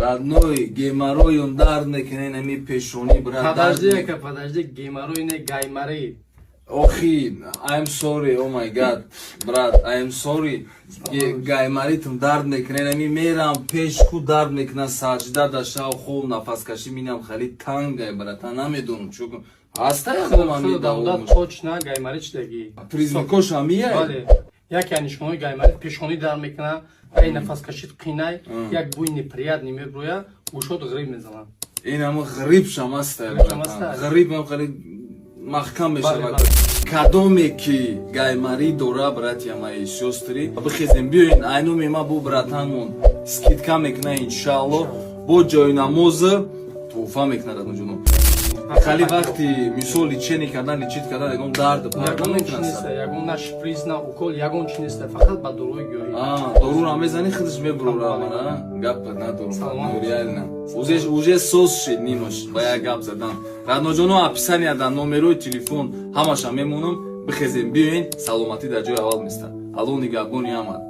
Родной, геморройон дард мекунен, ами пешонӣ, брат, дард. Подожди, ака, подожди, геморрой не, гайморит. Охи, I'm sorry, oh my God, брат, I'm sorry. Гайморитм дард мекунен, ами мерам пеш ку, дард мекунан, саҷда да шав, хоб, нафаскашӣ минам хали тангай, братан, намедонам чӯ кун. Ҳаста ягон ами Давлат точно гайморит шудагӣ. Признакош амия? Бале. Яке аз нишонаҳои гайморит: пешонӣ дард мекунад, ай нафаскашид қинай, як бӯи неприятный меброя, гӯшот ғириб мезанад. Ин ама ғриб шам аста, братан. Ғриб ам хали маҳкам мешавад. Кадоме ки гайморит дора, братья мои, сёстры, бихезем, биёин, айноми ма бу братанмон скидка мекуна, иншаалло, бо ҷои намоз тӯҳфа мекунад. Радноҷоно, хали вақти мисол лечение кардан, лечить кардан, ягон дард парда мекунад? Ягон на шприц, на укол, ягон чи неста, фақат ба доруи гиёҳӣ. Дорура мезани, худаш мебурора. Мана гап надорум, реально уже соз шид нимаш ба як гап задан. Радноҷоно, описанияда номерои телефон ҳамаша мемонам, бихезем, биёин. Саломатӣ дар ҷои аввал места. Алло нигаҳбони ҳамад.